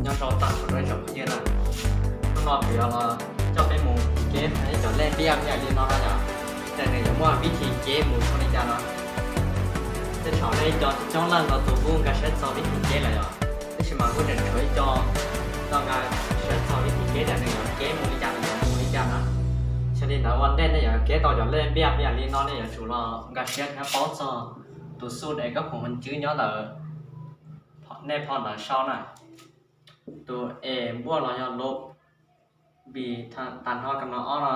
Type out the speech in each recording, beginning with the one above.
Nyob zoo tag nrho rau ib tsoom phooj ywg na. Hnub no kuv yuav los coj peb mus keb ib cov lej npiab ib yam li no na yom. Ces nws yuav muaj vib thi keb mus zoo li cas no. Tej zaum nej ib co coob leej ntau tus kuj nkag siab txog vib thi keb lawm yom, tab sis mas kuj tseem tshuav ib co tsis nkag siab txog vib thi keb tias nws yuav keb mus li cas, nws yuav mus li cas na. Yog li ntawd ua ntej nej yuav keb tau cov lej npiab ib yam li no nej yuav tsum los nkag siab thiab paub txog tus xub es kab phoom hoo cwb nyob ntawm nej phau ntawv sau na. Tus A npuaj los yog lub B tag nrho kam no ob no,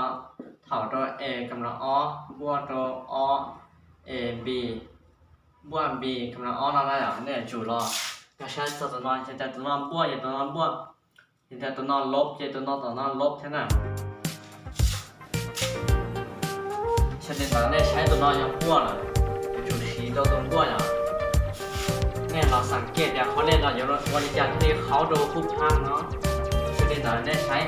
thaum rau A kam no ob npuaj rau ob, A B npuaj B kam no ob no na yom, nej yuav tsum los nkag siab txog tus no, yog tias tus no npuaj ces tus no npuaj, yog tias tus no lub ces tus no tom no lub thiab na. Yog li ntawd nej saib tus no yog npuaj lawm, yuav tsum siv rau tus npuaj yom. Nej los xav kiag tias qhov lej no yuav ua li cas thiaj li haub rau hub phab no. Yog li ntawd nej saib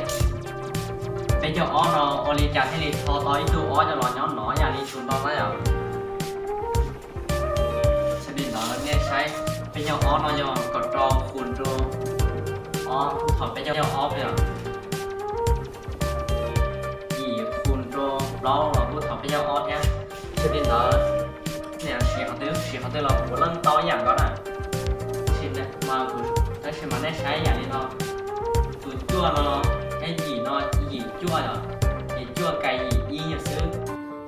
peb caug ob no ua li cas thiaj li tho tau ib tug ob coj los nyob no ib yam li tus no na yom. Yog li ntawd nej saib peb caug ob no yog kaum rau qhus rau ob, thaum peb caug ob peb yim qhus rau plaub los kuj thaum peb caug ob thiab. Yog li ntawd nej siv qhov twg, siv qhov twg los kuv leej tau ib yam nkaus na. Tab sis mas nej saib ib yam li no, tus cuaj no, yim no, yim cuaj yom, yim cuaj kais yim ib yog xwb.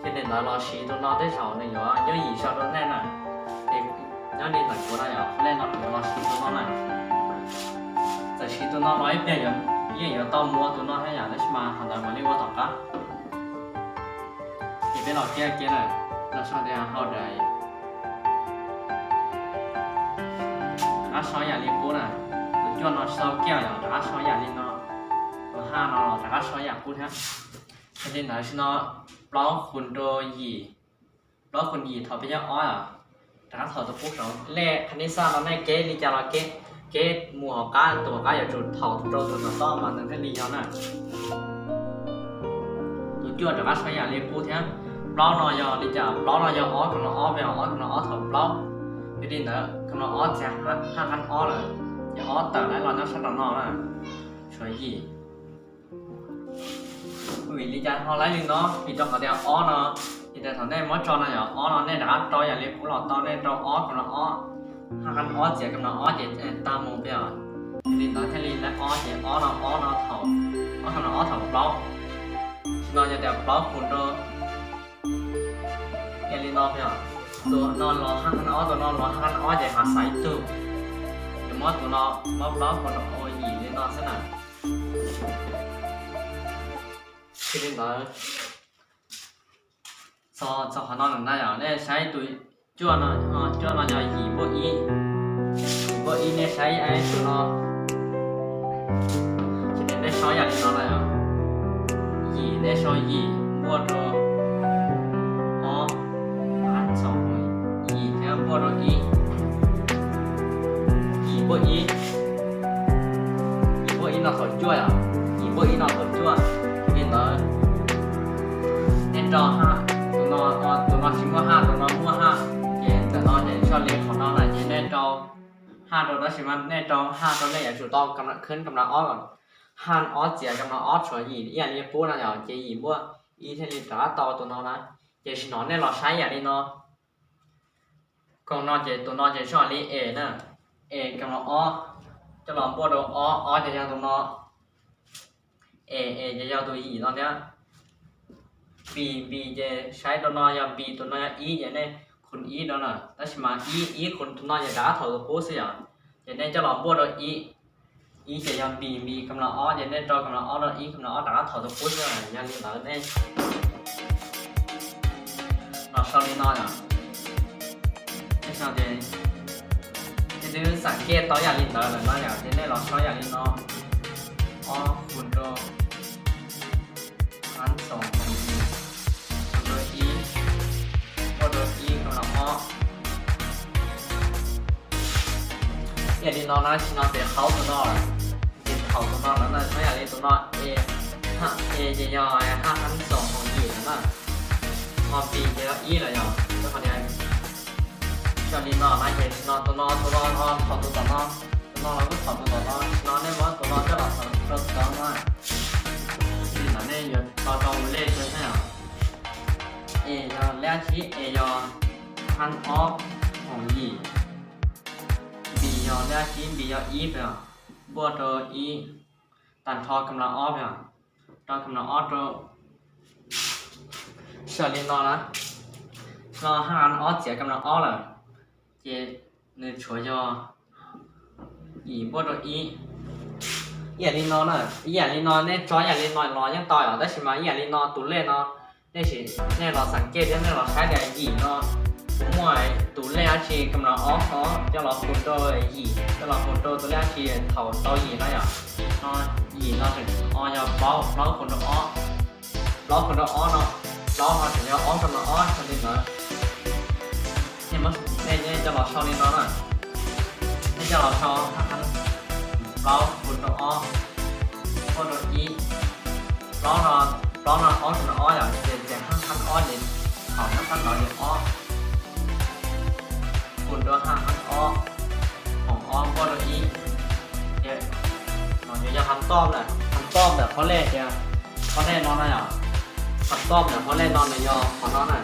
Yog li ntawd los siv tus no tej zaum nws yuav nyob yim so rau nej na. Ces nyob li ntawm kuv no yom, qhov lej no kuv los siv tus no na. Txawm siv tus no los ib pliag yeej yuav tau mus ua tus no thiab yom, tab sis mas qhov ntawd mam li ua tom qab. Ces peb los kiag kiag na, los sau tias hau daim, rov qab sau ib yam li qub na. Tus cuaj no tsis tau kiag yom, rov qab sau ib yam li no. Tus haj no los rov qab sau ib yam qub thiab. Yog li ntawd sim no plaub qhus rau yim, plaub qhus yim thaum peb caug ob yom, rov qab thaum tus qub saud. Lej qhab nij xaj no nej keb li cas los keb, keb mus hauv qab, tus hauv qab yuav tsum thaum rau tus tom toj mas nws thiaj li yog na. Tus cuaj rov qab sau ib yam li qub thiab. Plaub no yog li cas, plaub no yog ob kam no ob, ob kam no ob thaum plaub. Yog li ntawd kam no ob txiav haj qhab ob lawm, ces ob tawm los nyob sab rau no na, tshuav yim. Vim li cas ho laib li no? Vim rau qhov tias ob no, vim tias thaum nej muab tso no yog ob no nej rov qab rau ib yam li qub los tau, nej rau ob kam no ob, haj qhab ob txiav kam no ob ces tag mus peb os. Yog li ntawd thiaj li laib ob ces ob no ob no thaum, ob kam no ob thaum plaub. Sim no yog tias plaub qhus rau ib yam li no peb os. Tus no los haj qhab ob, tus no los haj qhab ob ces hav xaiv ib tug, ces muab tus no, muab plaub qhus rau ua yim li no xwb na. Yog li ntawd txog qhov no na yom, nej saib tus cuaj no, cuaj no yog yim npuaj ib, yim npuaj ib, nej saib tus no, ces nej sau ib yam li no na yom, yim nej sau yim npuaj rau ob, haj txog yim thiab npuaj rau ib, yim npuaj ib, yim npuaj ib no thaum cuaj yom, yim npuaj ib no thaum cuaj. Yog li ntawd nej rau haj, tus no, tus no tsis muaj haj, tus no muaj haj, ces ntawm no ces txog li qhov no na ces nej rau haj rau, tab sis mas nej rau haj rau nej yuav tsum tau khwb kam no ob, haj ob txiav kam no ob tshuav yim ib yam li qub no yom, ces yim npuaj ib thiaj li rov qab tau tus no na. Ces sim no nej los saib ib yam li no. Koom no ces tus no ces txog li A na, A kam no ob, coj los npuaj rau ob, ob ces yog tus no, A, A ces yog tus yim no thiab. B, B ces saib rau no yog B, tus no yog ib ces nej khus ib rau na, tab sis mas ib, ib khus tus no ces rov qab thaum tus qub xwb yom, ces nej coj los npuaj rau ib, ib ces yog B, B kam no ob ces nej rau kam no ob rau ib kam no ob rov qab thaum tus qub xwb. Yog li ntawd nej los sau li no yom. Nej sau ces nej twb xam kiag tau yam li ntawd lawm no yom, ces nej los sau yam li no, ob khus rau, ab xoom, khus rau ib, npuaj rau ib kam no ob. Yam li no na, sim no ces haub tus no, ces thaum tus no na, txog yam li tus no, A, A ces yog haj ab xoom hauv yim na, ho B ces yog ib lawm yom, rau qhov tias yog li no na ces sim no tus no, tus no ho thaum tus tom no, tus No los kuj thaum tus tom no, no nej muab tus no coj los rau tus tom no. Li ntawd nej yuav tau tau lej xwb na. Es yog lej dab tsi? Es yog hab ob, hoom yim. Npis yog lej dab tsi? Npis yog ib pem, npuaj rau ib, tag nrho kam no ob pem, rau kam no ob rau. Xws li no na, no hab ob txiav kam no ob lawm, ces nws tshuav yog yim npuaj rau ib. Ib yam li no na, ib yam li no nej tso ib yam li no los yeej tau yom, tab sis mas ib yam li no tus lej no nej sim, nej los xeem ceg thiab nej los saib tias yim no kuv muaj tus lej dab tsi kam no ob, ob coj los hu rau yim, coj los hu rau tus lej dab tsi thaum tau yim no yom. No yim no tseem o yog plaub, plaub hu rau ob, plaub hu rau ob no, plaub no tseem yog ob rau no ob xws li ntawd. Nej, nej coj los sau li no na, nej coj los sau hab, plaub hu rau ob, npuaj rau ib, plaub no, plaub no ob rau no ob yom, ces ces hab hab ob ces thaum nyob sab nraud ces ob, hu rau hab hab ob, hoom ob npuaj rau ib. Ces no yuav yog hab toj ntawm, hab toj ntawm qhov lej tias, qhov lej no na yom, hab toj ntawm qhov lej no nws yog qhov no na.